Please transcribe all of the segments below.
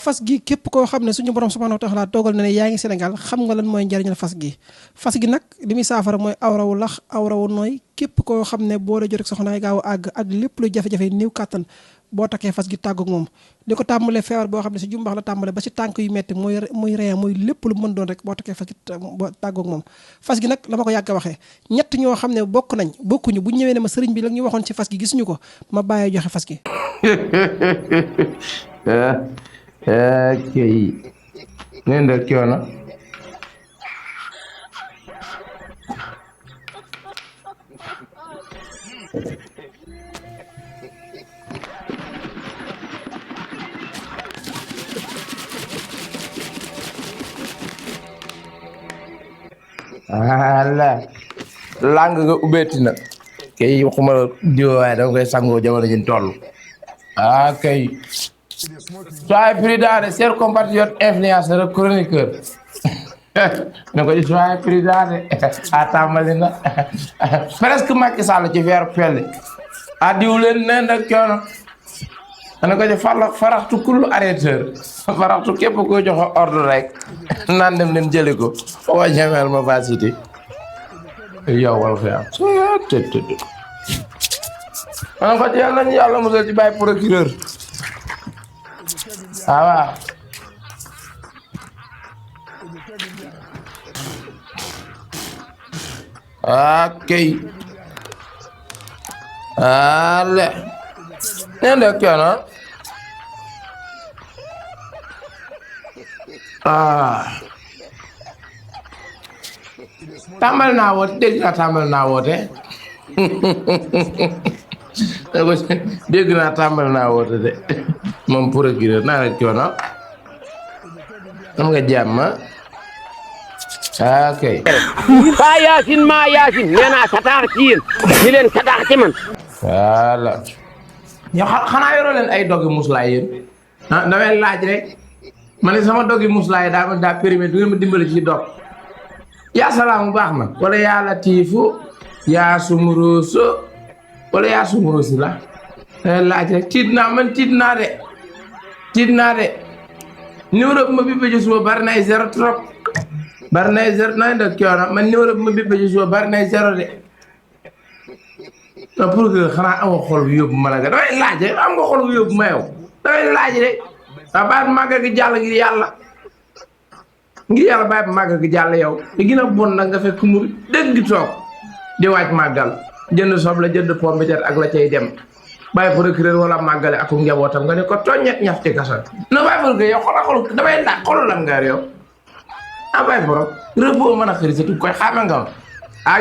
fas gi képp koo xam ne suñu borom subhanahu wa taala dogal na ne yaa ngi Sénégal xam nga lan mooy njariñal fas gi nag li muy saafara mooy awrawu lax awrawu nooy képp koo xam ne boo la jot rek soxna gaaw a àgg ak lépp lu jafe-jafe néew kàttan boo takkee fas gi tàggu moom li ko tàmbalee feebar boo xam ne si jumbax la tàmbale ba si tànk yu metti muy ree muy lépp lu mën doon rek boo takkee fas gi boo tàggu moom fas gi nag la ma ko yàgg a waxee ñett ñoo xam ne bokkuñu bu ñëwee ne ma sëriñ bi la ñu waxoon ci fas gi gisuñu ko ma bàyyee joxe fas gi kay neen da coono ala lang nga ubbeeti na kay waxuma diw waaye dama koy sangoo jamono ji toll kay soyez prudents de chers compatriotes influenceurs chroniqueurs ne ko soyez prudents de tàmbali na presque Macky Sall ci weer pelli diw leen neen ak coono ne ko ci faraxtu kullu arrêteur faraxtu képp koy joxe ordre rek naan dem leen jëli ko wa ñamel ma vasité yow wal xiyam man ko ci yàlla ñu yàlla musal ci bàyyi procureur waaw kay ale neen de coono tàmbal naa woote dégg naa tàmbal naa woote dégg naa tàmbal naa woote de moom procureur naa la coono am nga jàmm kay ba yaasin ma yaasin nee naa sataax ci yéen ñi leen sataax ci man voilà ñoo xanaa yoroo leen ay doggi muslaay yéen damay laaj rek ma ne sama doggi muslaay daa périmé du ngeen ma dimbali ci dog yaa salaamu baax na wala yaa latiifu yaa sumuruusu wala yaa sumuruusi la laaj rek tiit naa de numéro bi ma bippe ci suba bari nay zéro trop bari nay zéro nay da coono man numéro bi ma bippe ci suba bari nay zéro de non pour que xanaa amoo xol bu yóbbu ma la nga damay laaj rek am nga xol bu yóbbu ma yow damay laaj rek waa bàyyi bu màggal gi jàll ngir yàlla bàyyi bu màggal gi jàll yow te gën a bon nag nga fekk mu dëgg toog di waaj màggal jënd soble jënd pomme de terre ak la cay dem bàyyi procureur wala màggale ak njabootam nga ne ko tooñet ñaf ci kaso non bàyyi procureur yow xol damay laaj xolu lam nga yow bàyyi borom repos mën a xëri sa tug koy xaama nga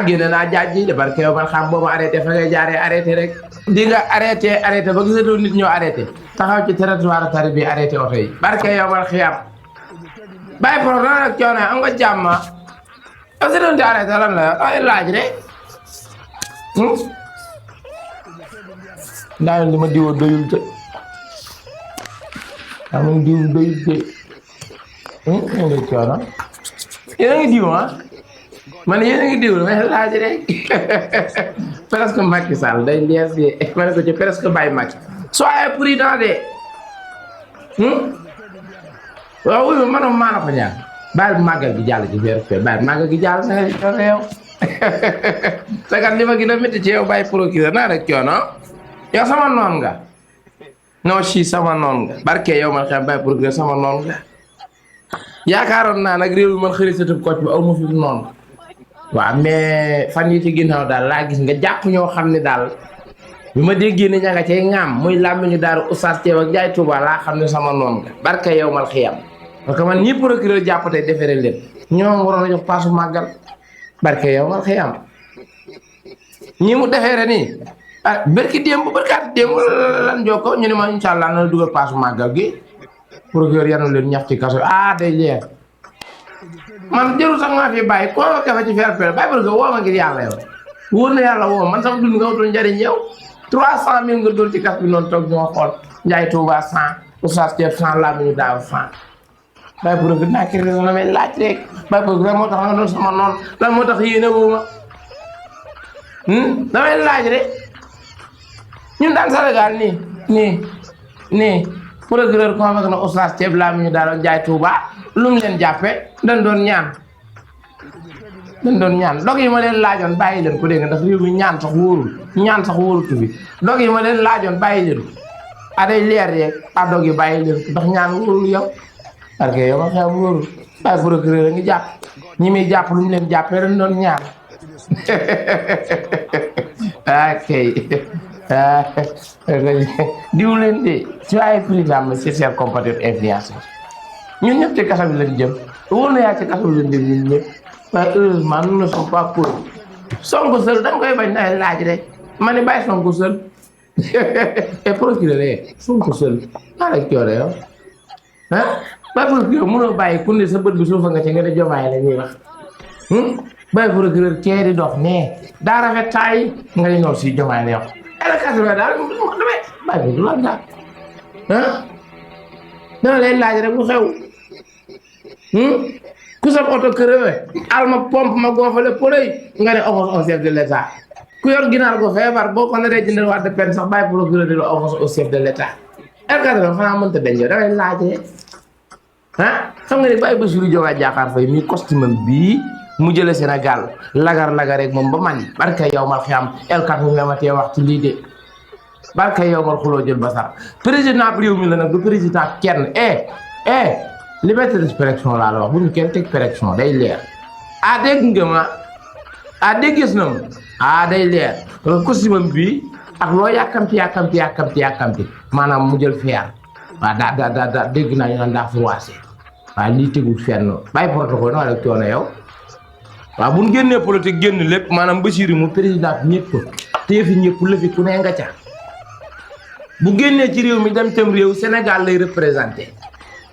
génne naa jaaj ji de barke yow man xam boobu arrêté fa ngay jaaree arrêté rek di nga arrêté ba gisatoo nit ñoo arrêté taxaw ci territoire tari bi arrêté oto yi barke yow man xiyam bàyyi borom lan ak coono am nga jàmm yow si doon di arrêté lan la ay laaj rek ndaa li ma diwoo doyul te amul diw doyul te nga coono yéen a ngi diw man yéen a ngi diw mais laaj rek presque Macky Sall day lees de ma ne ko ci presque bàyyi Macky soyez prudents de waaw wuyu man maa la ko ñaan bàyyi màggal gi jàll ci weeru fee bàyyi màggal gi jàll na nga coono yow te kat li ma gën a métti ci yow bàyyi procureur naa rek coono yow sama noon nga non si sama noon nga barke yow man xam bàyyi procureur sama noon nga yaakaaroon naa nag réew mi man xëri satub koc ba aw ma fi noonu waaw mais fan yi ci ginnaaw daal laa gis nga jàpp ñoo xam ne daal bi ma déggee ne ña nga cay ŋaam muy làmmiñu daaru oustaz Ceeb ak Jaay Tuuba laa xam ne sama noon nga barke yow mal xiyam parce que man ñi procureur jàpp tey defere leen ñoom waroon a jox paasu màggal barke yow mal xiyam ñi mu defeere nii barkaati démb lan jokko ñu ne ma incha allah na la dugal paasu màggal gi procureur yanu leen ñax ci kaso day leer man jëru sax maa fi bàyyi koo ma kafe ci fer pel bàyyi parce que woo ma ngir yàlla yow wóor na yàlla woo man sama dund nga wutul njariñ yow 300 000 nga dóor ci kas bi noonu toog ñoo xool Njaay Tuuba 100 oustaz Ceeb 100 laa ñu daaw 100 bàyyi pour que naa kii la may laaj rek bàyyi pour que lan moo tax nga doon sama noonu lan moo tax yéene woo ma damay laaj rek ñun daan Sénégal nii procureur convoqué na oustaz ceeb laa mi ñu daaloon jaay Touba lu mu leen jàppee dañ doon ñaan dog yi ma leen laajoon bàyyi leen ko dégg nga ndax réew mi ñaan sax wóorutu fi dog yi ma leen laajoon bàyyi leen ko day leer yeeg dog yi bàyyi leen ko ndax ñaan wóorul yow parce que yow ma xew wóorul waaye procureur a ngi jàpp ñi muy jàpp lu mu leen jàppee dañ doon ñaan diw leen de ci waaye président ma c'est cher compatriote influenceur ñun ñëpp ci kaso bi lañ jëm wóor na yaa ci kaso bi lañ jëm ñun ñëpp waaye heureusement nous ne sommes pas pour Sonko seul da nga koy bañ na laaj rek ma ne bàyyi Sonko seul et procureur Sonko seul maa rek coore yow ba procureur mënoo bàyyi ku ne sa bët bi suufa nga ci nga ne Diomaye la ñuy wax bàyyi procureur kee di dox nee daa rafet taay nga ne ñëw si Diomaye la yow kaso bi daal damay bàyyi du la daal dana lay laaj rek bu xew ku sa oto crevé alma pompe ma gonfale poley nga ne offre au chef de l'état ku yor ginaar go feebar boo ko naree jëndal waat de peine sax bàyyi procureur di la offre au chef de l'état R80 xanaa mënta dañ da ngay laajee xam nga ne bàyyi Bassirou Diomaye Diakhar Faye mi costume bii mu jële Sénégal lagar rek moom ba man barka yow mal xiyam elkat mi nga ma tee wax ci lii de barka yow mal xuloo jël basar président réew mi la nag du président kenn liberté d'expression laa la wax bu ñu kenn teg pression day leer dégg nga ma dégg gis na ma day leer costume bi ak loo yàkkamti maanaam mu jël feer waaw daa dégg naa ñu naan daa froissé waaye lii tegul fenn bàyyi protocole na rek coono yow waaw bu ñu génnee politique génn lépp maanaam Bassirou mu président ñëpp te yëfi ñëpp la fi ku ne nga ca bu génnee ci réew mi dem tam réew Sénégal lay représenté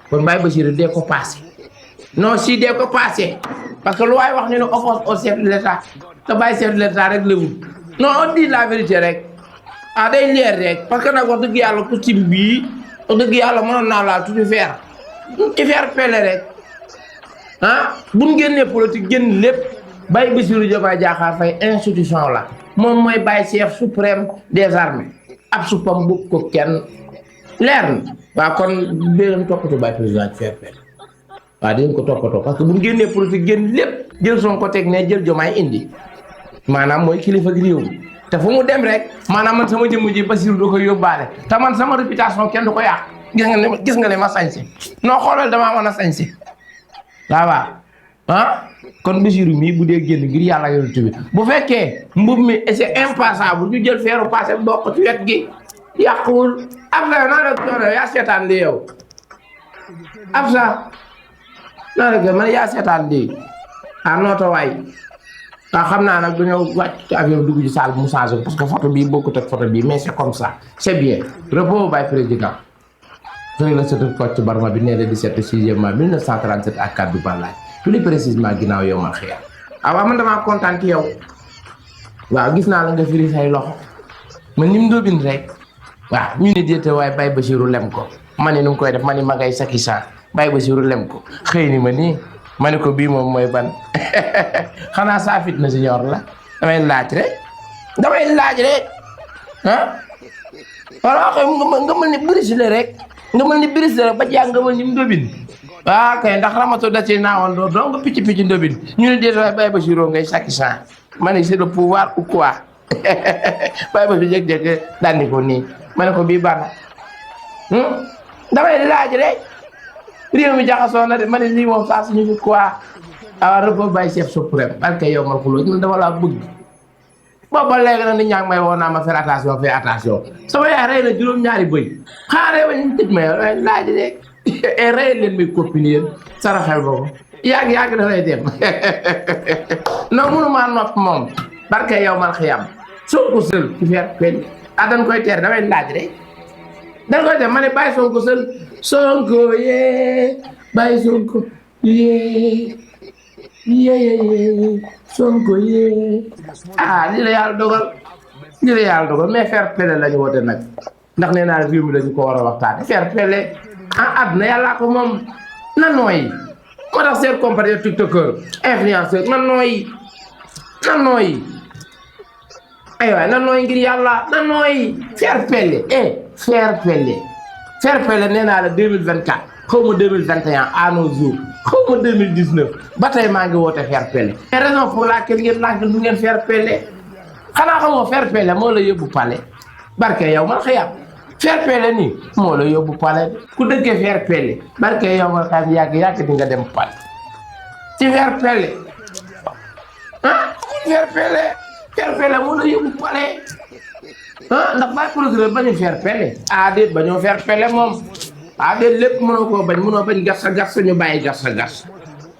kon Baye Bassirou dee ko passé non si dee ko passé parce que lu waay wax ne offre au chef de l'état te bàyyi chef de l'état rek léwul non on dit la vérité rek day leer rek parce que nag wax dëgg yàlla costume bii wax dëgg yàlla mënoon naa laal tuuti faire ci faire pele rek bu ñu génnee politique génn lépp Baye Bassirou Diomaye Diakhar Faye institution la moom mooy Baye chef suprême des armées ab suppam bëgg ko kenn leer na waaw kon béyam toppatoo Baye président ci faire pele waaw dinañ ko toppatoo parce que bu ñu génnee politique génn lépp jël son ko teg ne jël Diomaye indi maanaam mooy kilifa gi réew mi te fu mu dem rek maanaam man sama jëmm ji Bassirou da koy yóbbaale te man sama réputation kenn du ko yàq gis nga ne ma sañse noo xoolal damaa mën a sañse waaw kon Bassirou mii bu dee génn ngir yàlla yonent bi bu fekkee mbub mi c'est impassable ñu jël feeru passé bokk ci wet gi yàquwul ab sa naa rek coono yaa seetaan lii yow ab sa naa rek man yaa seetaan lii nooto waay xam naa nag dañoo wàcc avion dugg ci salle mu changé parce que photo bii bokkut ak photo bii mais c'est comme ça c'est bien repos Baye président fële la sëtu Kocc Barma bi nee na 17 6e mai 1937 ak kaddu Balaye plus précisément ginnaaw yow ma xëy waaw man damaa kontaan ci yow waaw gis naa la nga firi say loxo man ni mu doon rek waaw ñu ne déete waaye Baye Bassirou lem ko ma ne nu mu koy def ma ne ma ngay sakki saa Baye Bassirou lem ko xëy ni ma nii ma ne ko bii moom mooy ban xanaa saa fit na siñor la damay laaj rek wala xëy nga mel ni brisle rek ba jàng nga mel ni mu ndóbin kay ndax ramato da ci naawoon doo doo nga picc ndóbin ñu ne déet waaye Baye Bassirou ngay sakki saa ma ne c'est le pouvoir ou quoi Baye Bassirou jékki-jékki daal ni ko nii ma ne ko bii baax na damay laaj rek réew mi jaxasoo na de ma ne lii moom saa suñu fi quoi repos Baye chef suprême parce que yow mal xuloo man dama laa bëgg boobu ba léegi nag nit ñaa ngi may woo naa ma faire attention sama yaay rey na juróom-ñaari bëy xaaree ba ñu tëj ma yow laaj rek rey leen may copine yéen saraxel boobu yàgg dafay dem non mënumaa nopp moom barke yow mal xiyam soo ko sël ci faire pen dañ koy teer damay laaj rek dañ koy teer ma ne Baye Sonko sël Sonko yee Baye Sonko yee Sonko yee lii la yàlla dogal mais faire pele la ñu woote nag ndax nee naa réew mi dañu ko war a waxtaane faire pele àdduna yàllaa ko moom na nooyi moo tax seen compatriote tiktokeur influenceur na nooyi ay waay na nooyi ngir yàlla na nooyi faire pele fair play la nee naa la 2024 xaw ma 2021 à nos jours xaw ma 2019 ba tey maa ngi woote fair play. mais raison pour laquelle ngeen lànk du ngeen fair play xanaa xamoo fair play moo la yóbbu palais barke yow man xëyam fair play nii moo la yóbbu palais ku dëggee fair play barke yow man xam yàgg di nga dem palais ci fair play ah fair play moo la yóbbu palais ah ndax bàyyi procureur bañu fair play ah déet bañoo fair play moom ah déet lépp mënoo koo mënoo bañ gas ñu bàyyi gas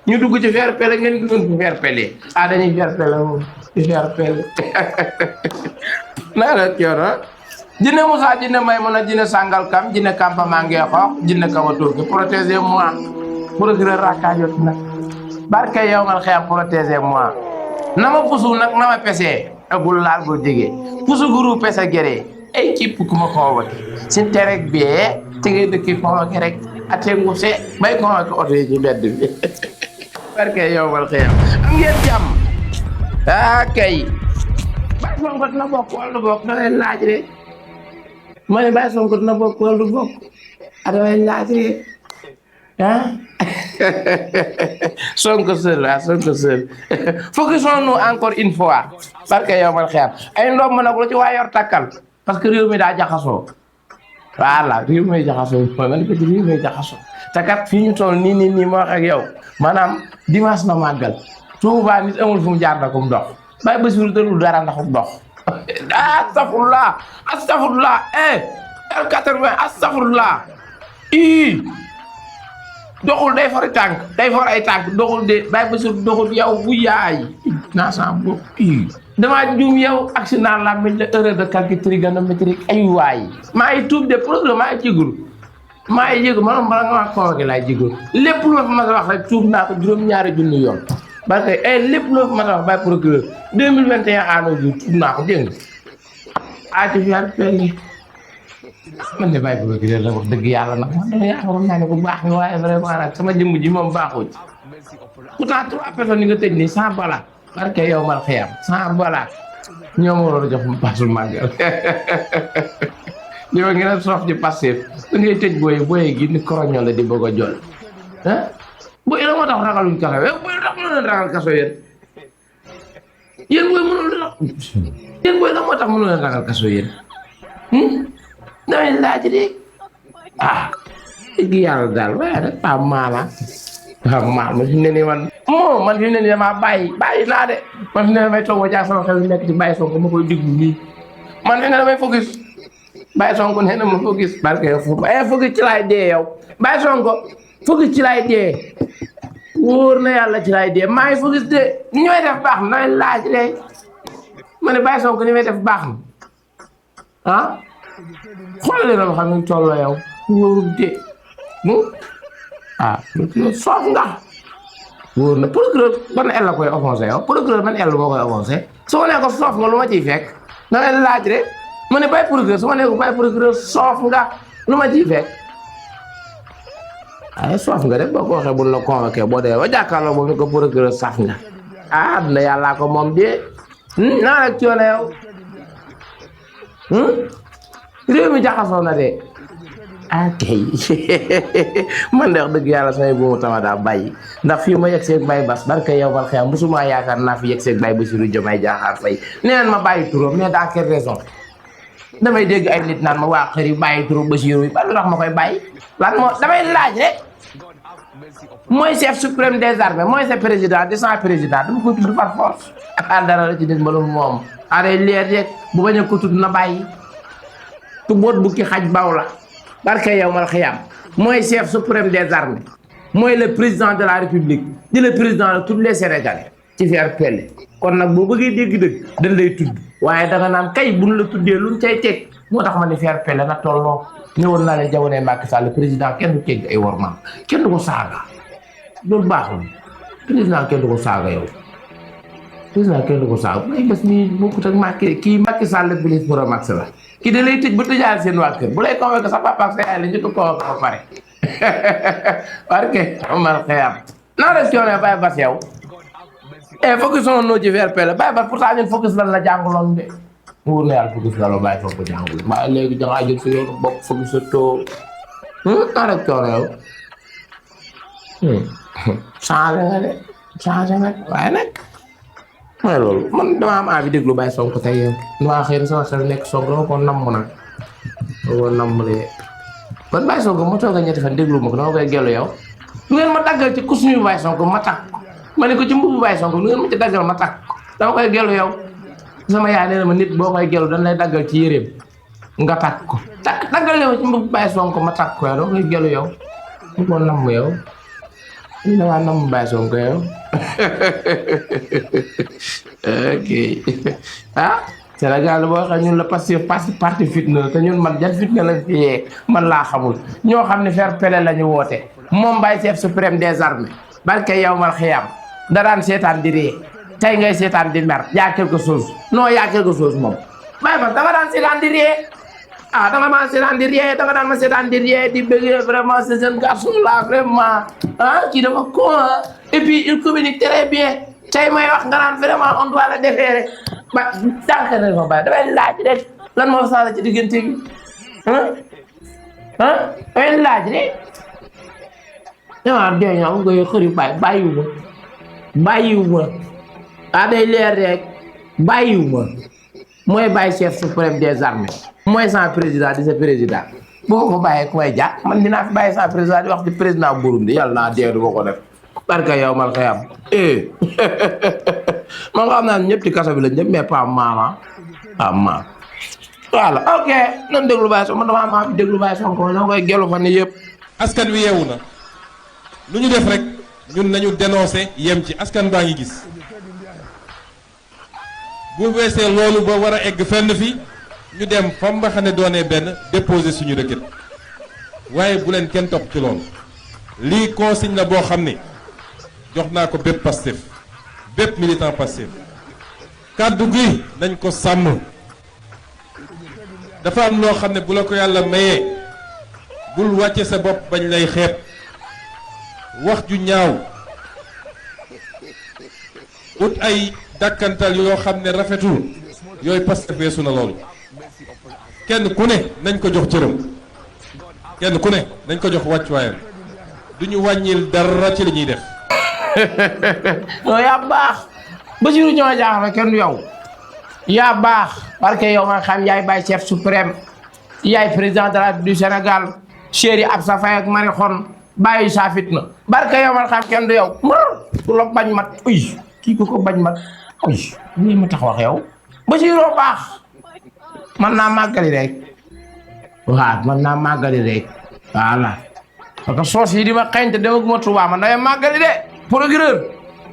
ñu dugg ci fair play ngeen gën ci fair play ah dañuy fair play moom ci fair play naa la coono jinne Moussa jinne Maymuna jinne Sangalkam jinne Kampa Mangé xoox jinne Kawa Turki protégez moi procureur rakkaajot nag barke yow mal xeex protégez moi na ma pusu nag na ma pesee bul laal bul jege pusu guru pese gere ay képp ku ma convoqué si terek bee te ngay dëkki convoqué rek ate nguse bay convoqué oto yi ci mbedd bi barke yow mal xeex am ngeen jàmm kay Baye Sonko dina bokk wala du bokk da leen laaj rek ma ne Baye Sonko dina bokk wala du bokk da leen laaj rek Sonko seul focusons-nous encore une fois parce que yow mal xeer ay ndoom ma nag lu ci waa yor takkal parce que réew mi daa jaxasoo voilà réew mi jaxasoo man ko ci réew mi jaxasoo te kat fii ñu toll nii ma wax ak yow maanaam dimanche na màggal Tuuba nit amul fu mu jaar na ko mu dox Baye Bassirou dalul dara ndax mu dox astafurlah L80 astafurlah doxul day for ay tànk doxul de Baye Bassirou doxul yow bu yaay naa sa bopp damaa juum yow accident la mel ne erreur de calcul trigonométrique ay waay maa ngi tuub de problème maa ngi jégalu man bala nga wax convoqué laay jégalu lépp lu ma fa mas a wax rek tuub naa ko juróom-ñaari junni yoon parce que lépp lu ma fa mas a wax Baye procureur 2021 à nos jours tuub naa ko dégg nga ci fiar pelli man de Baye procureur la wax dëgg yàlla nag man dama yaakaaroon naa ne bu baax nga waaye vraiment nag sama jëmm ji moom baaxoo ci pourtant 3 personnes yi nga tëj nii sans bala barke yow mal xiyam sans bala ñoom waroon a jox mu pasul màggal yow ngeen a soof ci passif da ngay tëj booy gi ni koroño la di bëgg a jol booy la moo tax ragaluñ kaso booy la tax mënu leen ragal kaso yéen booy la moo tax mënu leen ragal kaso yéen damay laaj de dëgg yàlla daal waaye nag pas mal man fi ne nii man fi ne nii damaa bàyyi naa de man fi ne damay toog ba jaar sama xel nekk ci Baye Sonko ma koy diglu nii man fi ne damay focus Baye Sonko nee na ma focus parce que focus ci laay dee yow Baye Sonko focus ci laay dee wóor na yàlla ci laay dee maa ngi focus de ni ñooy def baax na damay laaj de ma ne Baye Sonko ni may def baax na xoolal leen xam ne tolloo yow wóorul de soof nga wóor na procureur ban el la koy offensé yow procureur ban el moo koy offensé su ma nee ko soof nga lu ma ciy fekk da ngay laaj rek ma ne Baye procureur su ma nee ko Baye procureur soof nga lu ma ciy fekk soof nga rek boo ko waxee buñ la convoqué boo dee ba jàkkaarloo moom ni ko procureur saf nga dina yàllaa ko moom de naa rek coono yow réew mi jaxasoo na de kay man de wax dëgg yàlla samay bu mu tama daa bàyyi ndax fii ma yegg seeg Baye Bass barke yow bal xeex musuma yaakaar naa fi yegg seeg Baye Bassirou Diomaye Diakhar Faye neen ma bàyyi turam mais dans quelle raison damay dégg ay nit naan ma waa xëri bàyyi turam Bassirou yi ba lu tax ma koy bàyyi lan moo damay laaj rek mooy chef suprême des armées mooy sa président de sans président dama koy tudd par force dara la ci nit mënul moom day leer rek bu bañ a ko tudd na bàyyi tu boot bukki xaj baw la barke yow mal xiyam mooy chef suprême des armées mooy le président de la république di le président de tous les sénégalais ci fair play kon nag boo bëggee dégg-dëgg dañ lay tudd waaye danga naan kay buñ la tuddee luñ cay teg moo tax ma ne fair play na tolloo ñëwoon naa ne jamonoy Macky Sall président kenn du teg ay wormaam kenn du ko saaga loolu baaxul président kenn du ko saaga yow président kenn du ko saaga bu lay bés nii bokkut ak Macky Sall police pour max la kii da lay tëj ba tëjaal seen waa kër bu lay convoqué sa papa ak sa yaay la ñu ko convoqué ba pare parce que amal xeyam naa def coono Baye Bass yow focus noo ci fair play Baye Bass pourtant ñun focus lan la jàngaloon de wóor na yàlla focus la la Baye Sonko jàngul waaye léegi dangaa jël sa yoonu bopp focus sa too naa rek coono yow changé nga de changé nga waaye nag mooy loolu man dama am envie déglu Baye Sonko tey yow waa xëy na sama xel nekk Sonko dama ko namm nag dama ko namm de kon Baye Sonko mu toog a ñetti fan déglu ma ko dama koy gelu yow lu ngeen ma daggal ci costume Baye Sonko ma takk ma ne ko ci mbubu Baye Sonko lu ngeen ma ci daggal ma takk dama koy gelu yow sama yaay nee na ma nit boo koy gelu dañ lay daggal ci yéreem nga takk ko daggal yow ci mbubu Baye Sonko ma takk ko yow dama koy gelu yow mu ko namm yow ñu ne waa namm Baye Sonko yow ok ah Sénégal boo xam ñun la parti fitna te ñun man jan fitna lañ fi yee man laa xamul ñoo xam ne fair play la ñu woote moom Baye chef suprême des armées barke yow mal xiyam da daan seetaan di ree tey ngay seetaan di mer yaa quelque chose non yaa quelque chose moom Baye man danga daan seetaan di ree ah danga ma seetaan di ree danga daan ma seetaan di ree di bëggee vraiment ce jeune garçon là vraiment ah kii dafa con et puis il communique très bien tey may wax nga naan vraiment on doit le déférer ba sànq na ma Baye damay laaj rek lan moo sala ci diggante bi damay laaj rek dee ñoo ngoy xëri bàyyiwuma day leer rek bàyyiwuma mooy Baye chef suprême des armées mooy sans président di sa président boo ko bàyyee ku may jàpp man dinaa fi bàyyi sans président di wax ci président Burundi yàlla naa dee du ko def barka yow mal xëyam man xam naa ñëpp ci kaso bi la ñëpp mais pas maama maam voilà ok nan déglu Baye Sonko man dama am déglu Baye Sonko ñoo koy gelu fan yëpp askan wi yeewu na lu ñu def rek ñun nañu dénoncé yem ci askan baa ngi gis bu weesee loolu ba war a egg fenn fi ñu dem fa nga xam ne doonee benn déposer suñu requête waaye bu leen kenn topp ci loolu lii consigne la boo xam ne jox naa ko bépp Pastef bépp militant Pastef kàddu gi nañ ko sàmm dafa am loo xam ne bu la ko yàlla mayee bul wàcce sa bopp bañ lay xeeb wax ju ñaaw ut ay dàkkantal yoo xam ne rafetul yooyu Pastef weesu na loolu kenn ku ne nañ ko jox cëram kenn ku ne nañ ko jox wàccuwaayam du ñu wàññil dara ci li ñuy def. non yaa baax Bassirou Diomaye Diakhar Faye kenn du yow yaa baax parce que yow ma xam yaay Baye chef suprême yaay président de la République du Sénégal chéri Absa Faye ak Marie Khone bàyyi saa fitna barke yow ma xam kenn du yow ku la bañ mat uy kii ko bañ mat uy lii ma tax wax yow Bassirou baax man naa màggali rek waaw man naa màggali rek voilà parce que soos yi di ma xeeñte demaguma Touba man day màggali de procureur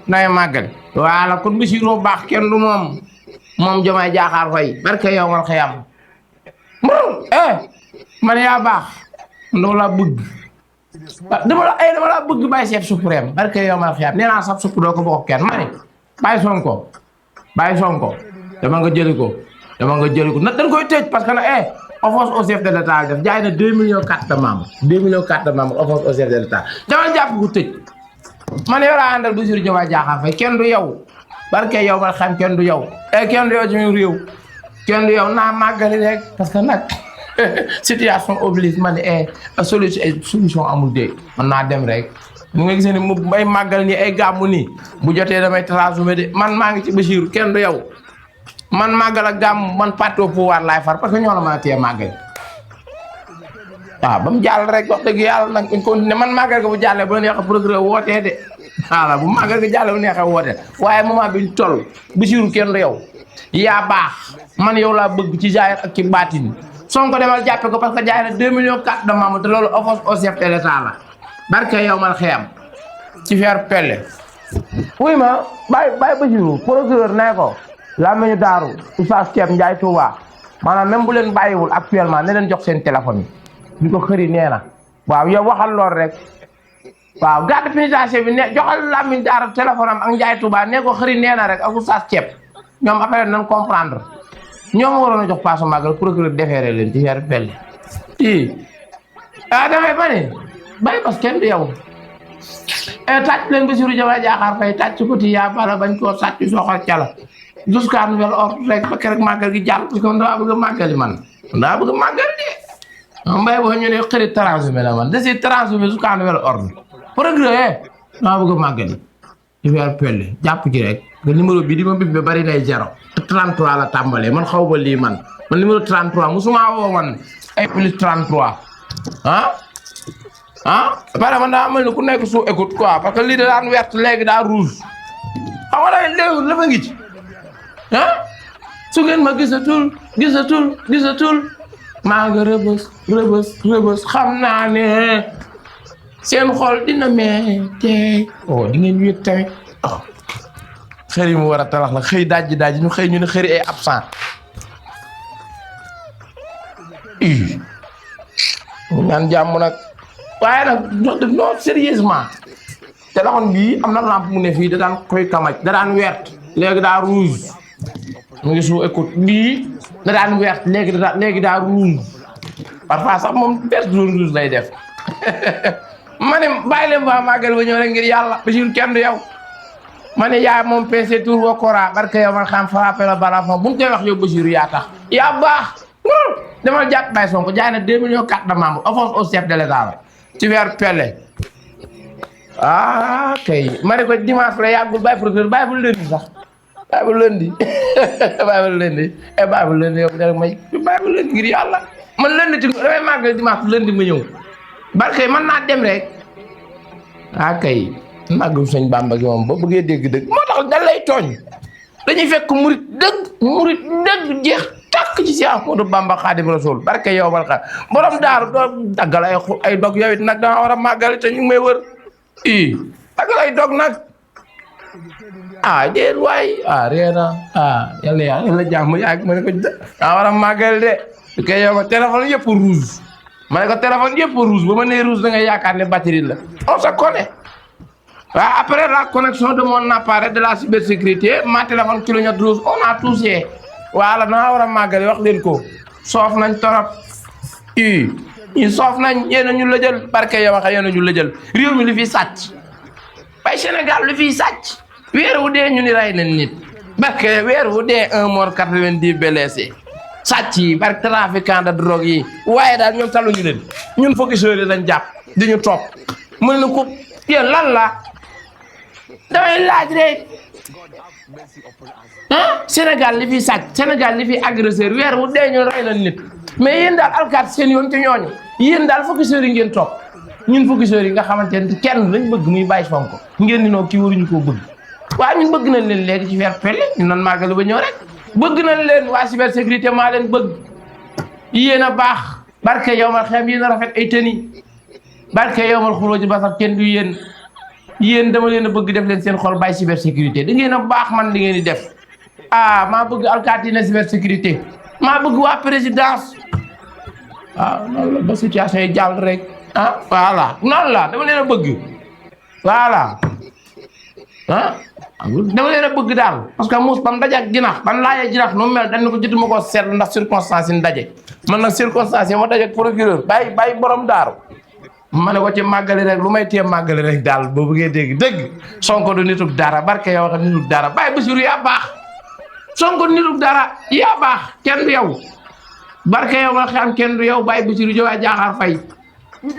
day màggali voilà kon Bassirou baax kenn du moom Diomaye Diakhar Faye barke yow mal xiyam man yaa baax dama la bëgg dama la bëgg Baye chef suprême barke yow mal xiyam nee naa sax supp doo ko bokk kenn ma ne Baye Sonko dama nga jëli ko nag dañ koy tëj parce que nag offense au chef de l'État def jaay na 2 millions carte de membre offense au chef de l'État dama jàpp ko tëj man yow laa àndal Bassirou Diomaye Diakhar Faye kenn du yow barke yow mal xam kenn du yow kenn du yow ci réew kenn du yow naa màggali rek parce que nag situation oblige man solution amul dee man naa dem rek ñu nga gisee ni mu bay màggal nii ay gàmmu nii bu jotee damay transformé de man maa ngi ci Bassirou kenn du yow man màggal ak gàmm man parti au pouvoir laay far parce que ñoo la mën a téye màggal waaw ba mu jàll rek wax dëgg yàlla nag une continuer man màggal ko bu jàllee bu la neexee procureur wootee de voilà bu màggal ko jàllee bu neexee wootee waaye moment bi ñu toll Bassirou kenn du yow yaa baax man yow laa bëgg ci jaayir ak ci baatin Sonko demal jàppe ko parce que jaay na 2 millions carte de membre te loolu offense au chef de l'État la barke yow mal xiyam ci faire pelle wuy ma bàyyi Bassirou procureur nee ko laa meñu daaru Oustaz Thiam Ndiaye Touba maanaam même bu leen bàyyiwul actuellement ne leen jox seen téléphone yi ñu ko xëri nee na waaw yow waxal lool rek waaw garde pénitentiaire bi ne joxal laa meñu daaru téléphone am ak Ndiaye Touba ne ko xëri nee na rek ak Oustaz Thiam ñoom après nañ comprendre ñoom waroon a jox paasu màggal procureur déféré leen ci faire pelle damay bàyyi parce que kenn du yow tàcc leen Bassirou Diomaye Diakhar Faye tàcc ko ti yaa bala bañ koo sàcc soxal cala jusqu'à nouvel ordre rek ba keroog màggal gi jàll parce que man damaa bëgg a màggali man damaa bëgg a màggali de mbay boo ñu ne xëri transhumé la man da si transhumé su kaa nouvel ordre progrès maa bëgg a màggali ci weer pelle jàpp ci rek nga numéro bi di ma bib bari nay 0 33 la tàmbalee man xaw ma lii man numéro 33 musuma woo man ay plus 33 pare man daa mel ni ku nekk sous écoute quoi parce que lii da daan vert léegi daa rouge xam nga day léegi dafa ngi ci su ngeen ma gisatul maa nga rëbës xam naa ne seen xol dina mettee di ngeen wéet tamit xëy yi mu war a talax la xëy dajji ñu xëy ñu ne xëy ay absent ñaan jàmm nag waaye nag non sérieusement téléphone bii am na lampe mu ne fii da daan koy kamaj da daan wert léegi daa rouge mu ngi sous écoute bii da daan wert léegi daa rouge parfois sax moom vert rouge lay def ma ne bàyyi leen ba màggal ba ñëw rek ngir yàlla Bachir kenn du yow ma ne yaay moom PC tour wa Kora barke yow man xam frappé la balafon bu ñu koy wax yow Bachir yaa tax yaa baax demal jàpp Baye Sonko jaay na 2 millions carte de membre offense au chef de l'État la ci weer pelle kay ma ne ko dimanche la yàggul bàyyi procureur bàyyi bu lundi sax bàyyi bu lundi yow rek may bàyyi bu lundi ngir yàlla man lundi ti damay màggal dimanche lundi ma ñëw barke man naa dem rek kay màggal sëñ Bamba gi moom boo bëggee dégg dëgg moo tax dañ lay tooñ dañuy fekk murit dëgg jeex takk ci si Ahmadu Bamba Xaadim Rasul barke yow bal xa borom daaru doo daggal ay dog yow it nag dama war a màggal te ñu ngi may wër daggal ay dog nag déet waay reena yàlla jàmm yaag ma ne ko dama war a màggal de ke yow ma téléphone yëpp rouge ma ne ko téléphone yëpp rouge ba ma nee rouge da ngay yaakaar ne batterie la on se connaît après la connexion de mon appareil de la cybersécurité ma téléphone clignote rouge on a touché voilà naa war a màggale wax leen ko soof nañ torop ñu soof nañ yéen a ñu lëjal barke yow wax yéen a ñu lëjal réew mi li fi sàcc bay Sénégal li fi sàcc weer wu dee ñu ni rey nañ nit barke weer wu dee 1 mort 90 blessés sàcc yi barke trafiquant de drogue yi waaye daal ñoom taluñu leen ñun focuseurs yi lañ jàpp di ñu topp mën na ko yéen lan la damay laaj rek Sénégal li fi sàcc Sénégal li fi agresseur weer wu dee ñu rey nañ nit mais yéen daal alkaat seen yoon ci ñooñu yéen daal focuseurs yi ngeen topp ñun focuseurs yi nga xamante ne kenn lañ bëgg muy Baye Sonko ngeen ni noo kii waruñu koo bëgg waaye ñun bëgg nañ leen léegi ci weer pelle ñu nan màggal ba ñëw rek bëgg nañ leen waa cybersécurité maa leen bëgg yéen a baax barke yow mal xem yéen a rafet ay tëni barke yow mal xuloo ji ba sax kenn du yéen dama leen a bëgg def leen seen xol bàyyi cybersécurité da ngeen a baax man li ngeen di def maa bëgg alkaati na cybersécurité maa bëgg waa présidence noonu la ba situation yi jàll rek voilà noonu la dama leen a bëgg voilà dama leen a bëgg daal parce que muus ban daje ak jinax ban laajee jinax nu mel dañ ne ko jotuma ko seetlu ndax circonstance yi daje man nag circonstance yi ma daje ak procureur bàyyi borom daaru ma ne ko ci màggali rek lu may téye màggali rek daal boo bëggee dëgg Sonko du nituk dara barke yow xam nituk dara Baye Bassirou yaa baax Sonko nituk dara yaa baax kenn du yow barke yow ma xam kenn du yow Baye Bassirou Diomaye Diakhar Faye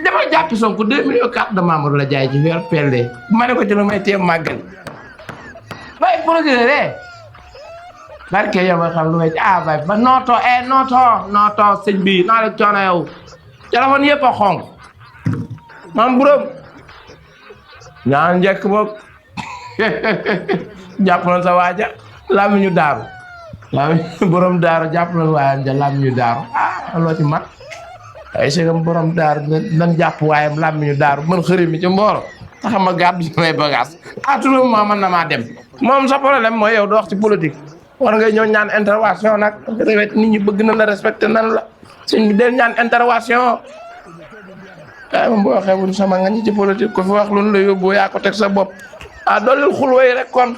dama jàppi Sonko 2 millions carte de membre la jaay ci weer pelle ma ne ko ci lu may téye màggali Baye procureur barke yow ma xam lu may Baye ba nooto sëñ bi naa la coono yow téléphone yëpp a xonk maam buróom ñaan njëkk boog jàpp na sa waaja lamiñu daaru borom daaru jàpp na waaja lamiñu daaru loo ci mat ay segam borom daaru nan jàpp waayam lamiñu daaru man xëri mi ci mbooro taxama gàddu ci may bagage tout moment man na maa dem moom sa problème mooy yow doo wax ci politique war ngay ñëw ñaan intervention nag rewet nit ñi bëgg na la respecté nan la sëñ bi del ñaan intervention moom boo waxee wuñ sama nga ñi ci politique ko fi wax lu la yóbbu yaa ko teg sa bopp dooleel xulway rek kon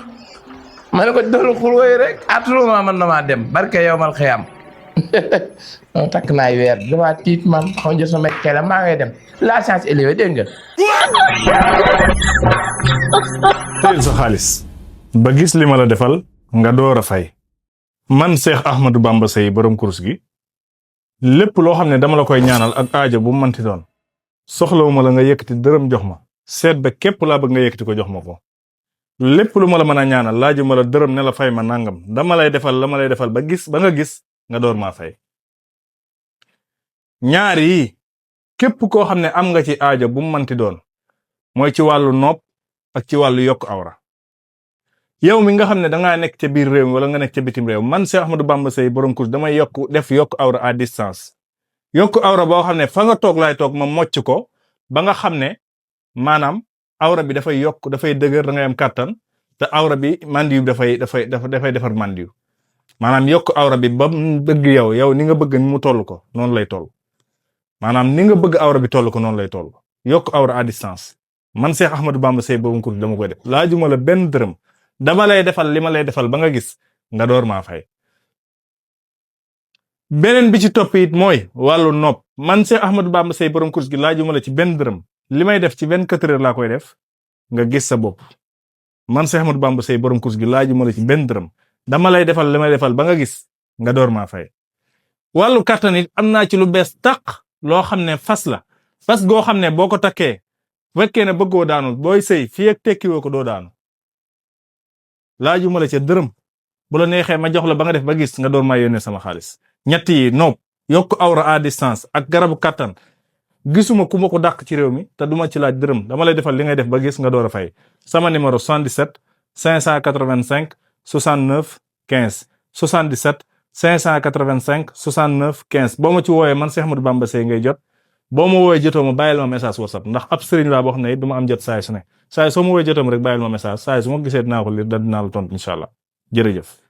ma ne ko dooleel xulway rek tout man na maa dem barke yow mal xiyam takk naay weer dama tiit man xaw jël sama kele maa ngay dem la chance élevée dégg nga teel sa xaalis ba gis li ma la defal nga door a fay man Cheikh Ahmadou Bamba Seye borom kurus gi lépp loo xam ne dama la koy ñaanal ak aajo bu mu manti doon soxlawuma la nga yëkkati dërëm jox ma seet ba képp laa bëgg nga yëkkati ko jox ma ko lépp lu ma la mën a ñaanal laajuma la dërëm ne la fay ma nangam dama lay defal la ma lay defal ba nga gis nga door maa fay. ñaar yi képp koo xam ne am nga ci aajo bu mu manti doon mooy ci wàllu nopp ak ci wàllu yokk awra. yow mi nga xam ne dangaa nekk ca biir réew mi wala nga nekk ca bitim réew man Cheikh Ahmadou Bamba Seye borom course damay yokk awra à distance yokk awra boo xam ne fa nga toog laay toog ma mocc ko ba nga xam ne maanaam awra bi dafay yokk dafay dëgër da ngay am kàttan te awra bi mandiw dafay defar mandiw maanaam yokk awra bi ba mu bëgg yow ni nga bëgg ni mu toll ko noonu lay toll maanaam ni nga bëgg awra bi toll ko noonu lay toll yokk awra à distance man Cheikh Ahmadou Bamba Seye borom course dama koy def laajuma la benn dërëm dama lay defal li ma lay defal ba nga gis nga door maa fay. beneen bi ci topp it mooy wàllu nopp man Cheikh Ahmadou Bamba Seye borom course gi laajuma la ci benn dërëm li may def ci 24 heures laa koy def nga gis sa bopp man Cheikh Ahmadou Bamba Seye borom course gi laajuma la ci benn dërëm dama lay defal li may defal ba nga gis nga door maa fay. wàllu kattan it am naa ci lu bees tàq loo xam ne fas la fas goo xam ne boo ko takkee fekkee ne bëggoo daanul booy sëy fii ak tekkiwoo ko doo daanu laajuma la ca dërëm bu la neexee ma jox la ba nga def ba gis nga door maa yónnee sama xaalis. ñett yi nopp yokk awra à distance ak garabu kattan gisuma ku ma ko dàq ci réew mi te duma ci laaj dërëm dama lay defal li ngay def ba gis nga door a fay. sama numéro 77 585 69 15 77 585 69 15 boo ma ci wooyee man Cheikh Ahmadou Bamba Seye ngay jot boo ma wooyee jotoo ma bàyyil ma message WhatsApp ndax ab sëriñ laa boo xam ne it du ma am jot saay su ne saay soo ma wooyee jotoo ma rek bàyyil ma message saay su ma gisee dinaa ko lire da dinaa la tontu incha allah jërëjëf.